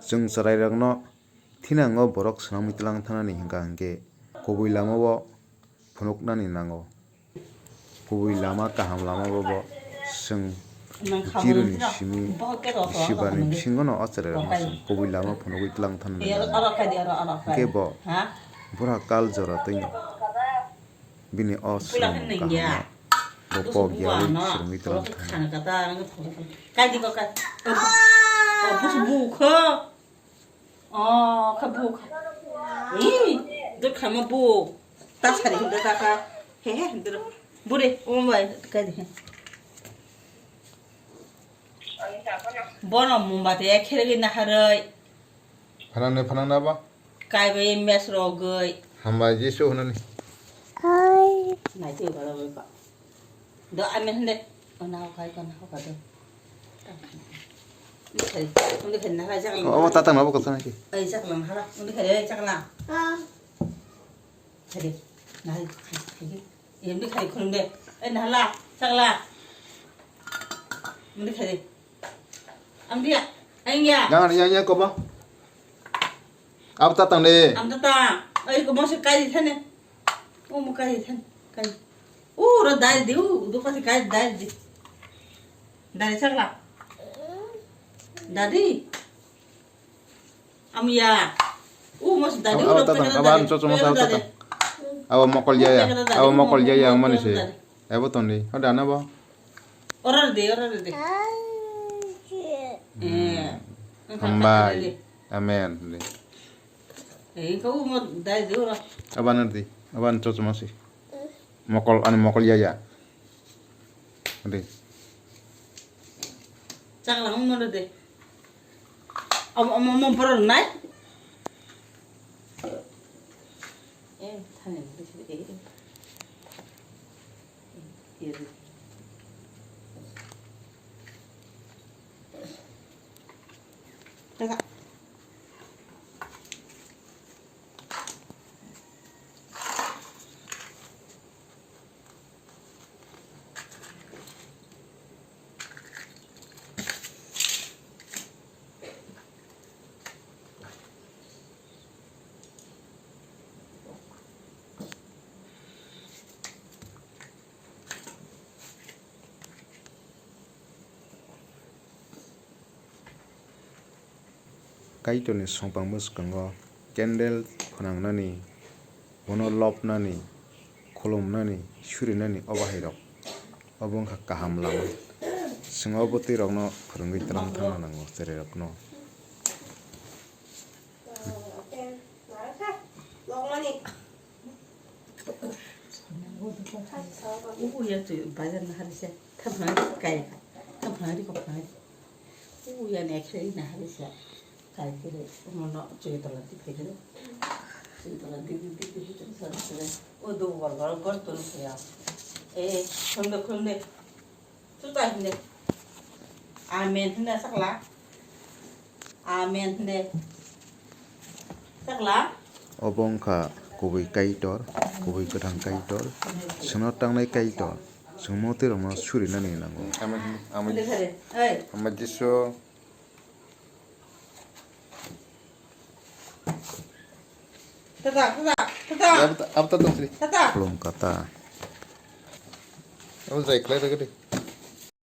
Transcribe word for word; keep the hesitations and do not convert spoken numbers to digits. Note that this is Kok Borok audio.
Chwng chwrairokno thinango borok swnamwi tlang thanani hwnkha hwnkhe kubui lamao phunuknani nango. Kubui lama kaham lamao bo chwng jironi simi sibani bisingono o chwrairokno chwng kubui lama phunugwi tlang thanani nango. Hwnkhe bo bura kal jora twino bini o swrwngmung kaham bo kok yaui swrwngwi tlang thani. Oh, kha bu kha. Ih, dur kha ma bu. Ta sari hunda ta kha. He he, dur. Bure, oh bai, kai di. Bono mombati ya khere gina harai. Phanang ne phanang na ba? Kai bai mes rogoi. Hambai Jisu hunani. Hai. Nai ti ba rogoi ka. Do amen hende. Ona ho kai kana ho ka do. Undi khai, undi khai nahla chakla. Oh, tatang nabo kotha naki. Ai chakla nahla, undi khai ai chakla. Khai de, nahla khai khai. Undi khai khulum de. Ai nahla chakla. Undi khai de. Amdia, ai ya. Yang yang yang koba. Ab tatang de. Am tatang. Ai ko mosi kai thane. O mo kai thane. Kai. U ro dai di u do kasi kai dai di. Dai chakla. Dadi. Am ya. U mos dadi u ro tatang. Aban chocho mos tatang. Awa mokol ya ya. Awa mokol ya ya mani se. Ebo tondi. Ada na ba. Ora de, ora de. Eh. Hambai. Amen. Eh, kau mau dai de ora. Aban di. Aban chocho masi. Mokol, ani mokol ya ya. Di. Chakla mau mana de? Am am am am poro nai. Eh, thani. Eh, eh. Kaitorni songpang bwskango candle phwnangnani, bono lobnani, khulumnani, surinani o bahairok. Obo wngkha kaham lama. Chwng o bwtwirokno phwrwngwi tlang thangna nango chwrairokno. Uya tu bazar na hari se. Thamphang di kai ka. Thamphang di ko phang di. Uya ne khe na hari se. Kai kire mono chui tola di phai kire. Chui tola di di di di di sa sa. O do gor gor gor to no ya. Eh, khum de khum de. Tuta hinde. Amen hinde sakla. Amen hinde. Sakla. Obo wngkha kubui Kaitor, kubui kwthang Kaitor, chwngno tangnai Kaitor, chwng mwtwirokno surinani nango. Amen hinde. Amen. Hinde khare. Oi. Amen Jisu. Tata, tata, tata. Ab-, ab-, tata, tata. Tata. Khulum kata. Abo jai khlai rwgwi di.